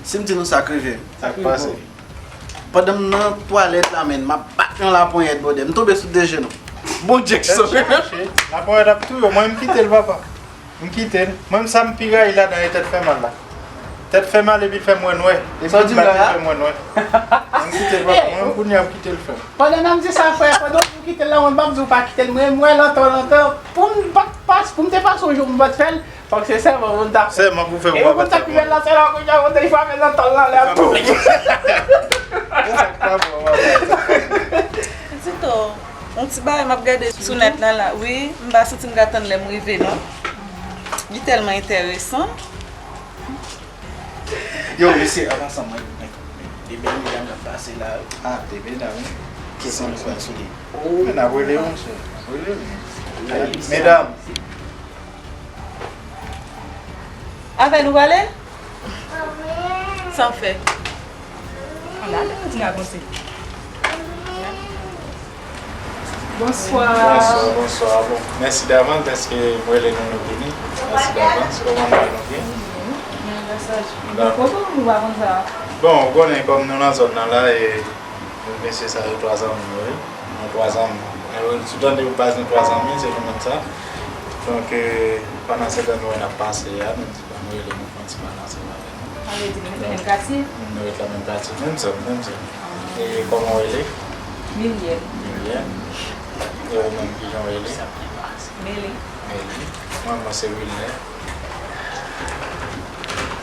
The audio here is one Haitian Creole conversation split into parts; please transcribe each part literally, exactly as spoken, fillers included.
Si m di nou sa k rive m. Sa k pase? Pandan m nan twalèt la, menn, m ap bat yon laponyèt, bwodè. M tonbe sou de jenou. Bondye k sove m. Laponyèt ap touye w. Mwen, m kite l, papa. M kite l. Mwen, sa m pi rayi ladan e tèt fè mal la. Tèt fè mal epi l fè m wè nwè. Epi l bat li fè m wè nwè. M kite l, papa. Mwen, kounye a, m kite l fè m. Pandan n ap di sa, frè, pandan w di w kite l la, mwen, m p ap di w pa kite l. Mwen, m wè lontan, lontan. Pou m pa t pas, pou m te pase yon jou, m pa t fè l. Fòk se sèman pou n ta fè. Sèman pou fè pou papa ta. E pou n ta pi bèl la, se la kounye a, ou te frape nan tòl la, lè ap tou. Tito, yon ti bagay m ap gade sou nèt la, la. Wi, m pa santi m ka tann lè m rive, non. Li tèlman enteresan. Yo, mesye, an pasan, mwen, mwen, de bèl medam k ap pase la, wi. Ah, de medam, wi. Kesyon nou pral soulve. Oh. Men n ap rele yo, monchè. N ap rele yo. Medam. Avè nou prale? Sa w fè? Ala, ala, ti gason se. Bonswa. Bonswa, bonswa. Bon, mèsi davans dèske m rele nou, nou vini. Mèsi davans. Kòman nou ye, nou byen? Dakò. Bon, ou konnen kòm nou nan zòn nan la, e mesye sa yo twa zanmi nou ye. Nou twa zanmi. E, si w tande yo baz nou twa zanmi, se nou menm sa. Donk, e, pandan se tan nou wè n ap pase a, nou di, bon, nou rele nou fè yon ti pale ansanm avè nou. Sa vle di nou ret nan menm katye? Nou ret nan menm katye. Menm zòn, menm zòn. E kòman w rele? Milyèn. Milyèn. E ou menm, kijan w rele? Meli. Meli. Mwen, mwen se Wilner.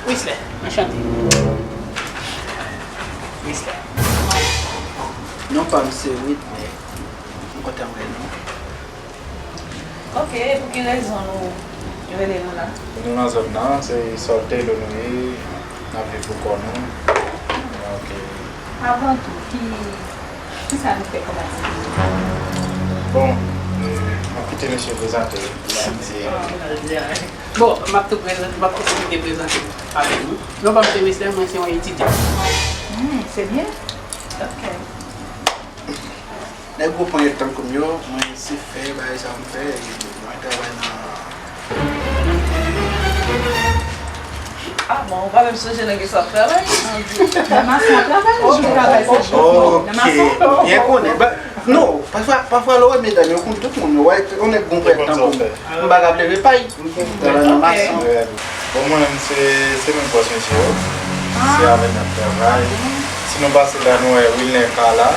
Wisley, anchante. Wisley. Non pa m se Wilner. M kontan wè nou. Ok, e pou ki rezon nou rele nou la? Nou nan zòn nan, se sòltè dlo nou ye, n ap viv pou kò nou. Donk, e, avan tou, ki, kisa nou fè kòm aktivite? Bon, e, m ap kite mesye prezante yo. Bon, m ap tou prezante, m ap tou pwofite prezante avèk nou. Non pa m se Mislè, mwen se yon etidyan. Hmm, se byen. Ok. Nèg gwo ponyèt tankou m yo, mwen se fè bagay sa m fè, e mwen travay nan. Ah bon, ou pa menm sonje nan kisa w ap travay? Nan mason w ap travay? Ou travay se chofè nan mason? Ok, byen konnen. Ba, non, pafwa, pafwa lè w wè medam yo, konn tout moun yo, wè, yon nèg gwo ponyèt tankou m. M pa ka plere pay. Travay nan mason. Bon, mwen menm, se, se menm pòs mesye yo. Se avè n ap travay. Si nou pase la, nou wè Wilner Carla.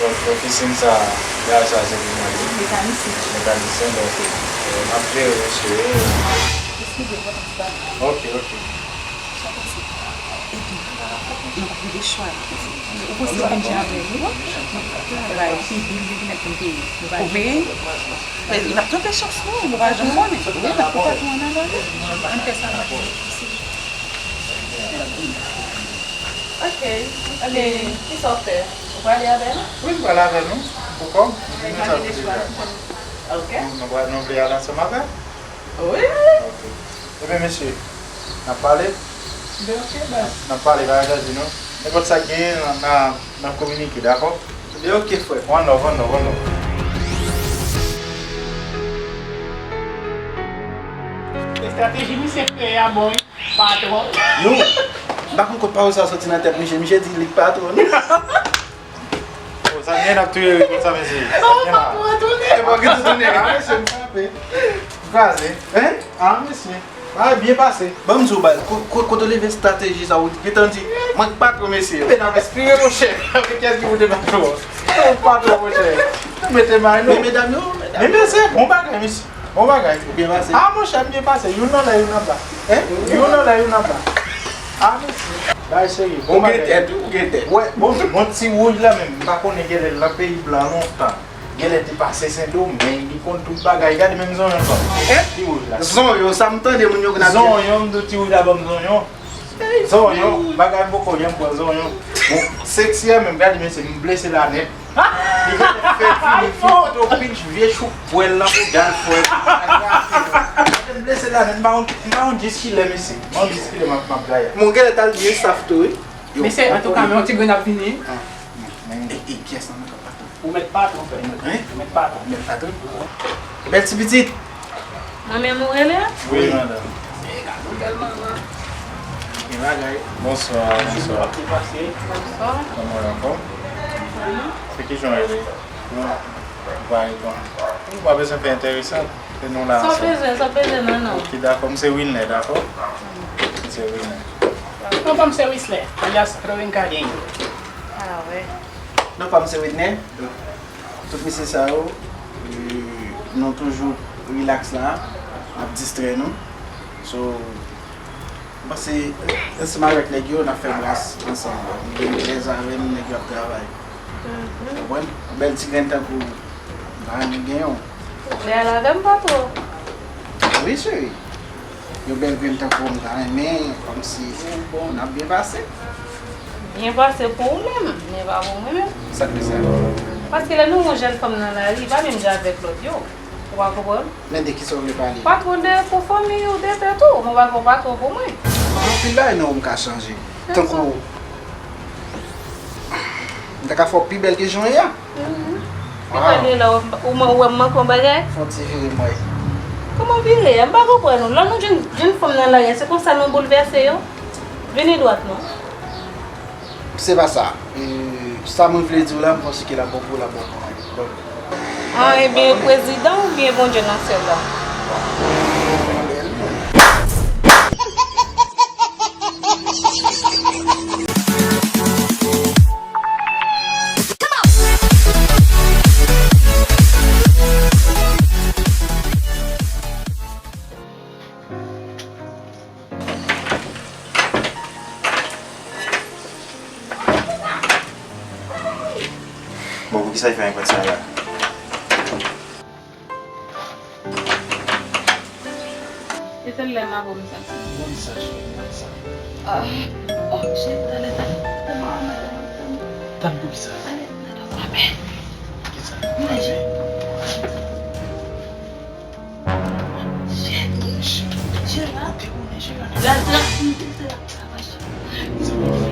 Donk, ofisin sa, li al chaje pou mwen li. Mekanisyen. Mekanisyen, donk, e, m ap jere mesye yo. Eskize m, mwen pa. Ok, ok. Epi, nou pa gen chwa. Ou panse nou vin jan avè nou? Bay, se bil li ki mèt vin peye. Nou pa gen. Men n ap tante chans nou, nou pa janm konnen. Wi, n ap pran patwon an nan men nou. Ann fè sa nou vle. Ok. Ebyen, kisa w fè? Ou prale avè nou? Wi, m prale avè nou. Poukò? Nou vin ansanm deja. Ok. Nou, nou vle al ansanm avè l? Wi. Ok. Ebyen, mesye, n ap pale? Ben, ok, baz. N ap pale, pa angaje nou. Nenpòt sa k genyen, n a, n a, n ap kominike, dakò? Ben, ok, frè. One love, one love, one love. Estrateji misye kreye a bon, wi. Patwon. Nou, m pa konn kot pawòl sa soti nan tèt misye. Misye di li k patwon. Oh, sa gen ap touye wi konsa, mesye. Oh, patwon tounen. E pa gen tounen. Ah, mesye, m frape. M kraze. Hein? Ah, mesye. Ah, byen pase. Ban m di w, bay, ko-, ko-, kote w leve estrateji sa, ou gentan di, mwen k patwon, mesye. Mwen n ap espere, monchè. Avèk kiyès ki pote patwon? Ou patwon, monchè. Ou mete may nou. Men medam yo, medam yo. Men mesye, bon bagay, mesye. Bon bagay. Ou byen pase? Ah, monchè, m byen pase. Youn anlè, youn anba. Hein? Youn anlè, youn anba. Ah, mesye. Bagay serye. Bon bagay. Ou gen tèt, wi, ou gen tèt. Wè, bon, bon, ti wouj la menm, m pa konnen genlè l nan peyi blan lontan. Genlè te pase Sendomeng, li konn tout bagay. Gade menm zonyon sa. Hein? Ti wouj la. Zonyon, sa m tande moun yo konn ap di. Zonyon, m di w ti wouj la ban m zonyon. Zonyon, bagay m poko janm pran zonyon. Bon, seksi a menm, gade mesye, m blese la nèt. Li genlè fè fini, fè foto pinch, vye chou pwèl nan bouda l, frè. Gade m blese la nèt, m pa konn, m pa konn jis kilè, mesye. M pa konn jis kilè m ap, m ap gaye. Bon, genlè t al di staff tou, wi. Mesye, antouka, men yon ti grenn ap vini. Ah, men, e, e, pyès nan men Ou mèt patwon, frè. Hein? Ou mèt patwon. Ou mèt patwon? Bèl ti pitit. Mwen menm ou rele a? Wi, madanm. E, gade yon bèl manman. Bagay. Bonswa, bonswa. Ki pase? Bonswa. Kòman w ye ankò? Se ki jan w rele? Bon, w pa reponn. Ou pa bezwen fè enteresan. Se nou la ansanm. Sa w bezwen, sa w bezwen nan non. Ok, dakò. M se Wilner, dakò? M se Wilner. Non, pa m se Wisley, alyas Rowenka Gang. Ah, wè. Non, pa m se Wilner. Tout mesye sa yo, e, nou toujou relax la, n ap distrè nou. So, m panse, ansanm avèk nèg yo, n ap fè bras ansanm. M gen lèz avè m, nèg yo ap travay. Konprann? Yon bèl ti grenn tankou m pa renmen gen yon. Lè a l avè m pa twò. Wi, cheri. Yon bèl grenn tankou w m ta renmen, kòmsi n ap byen pase. Byen pase pou ou menm, men pa pou mwen menm. Sa k fè sa? Paske lè nou wè yon jèn fanm nan lari, li pa menm jan avèk lòt yo. Ou pa konprann? Men de kisa w vle pale? Patwon de pou fanmi ou de tèt ou, mwen pa gen yon patwon pou mwen. Gen anpil bagay nan ou m ka chanje. Tankou, m ta ka fè w pi bèl ke jan w ye a. Mhm. Wow. Epa li la, ou, ou wè m manke yon bagay? Fè yon ti vire m wè. Kòman vire? M pa konprann ou. Lè nou jwenn, jwenn fanm nan lari a, se konsa nou boulvèse yo? Vini dwat non. Se pa sa. E, sa mwen vle di w la, m panse ke l ap bon pou w, l ap bon pou mwen. Bon. Ah, ebyen, prezidan oubyen Bondye nan syèl la? Bon, poukisa li fè yon pwent sa la? E sèl lè m avè w m santi. Bon, sa, cheri, bon, sa. Ah. Oh, cheri, talè, talè. Talè, talè, talè. Tann poukisa? Talè, talè, talè. Kisa? Manje. Shit. Shit. Shit. La, la, la, la, la, la.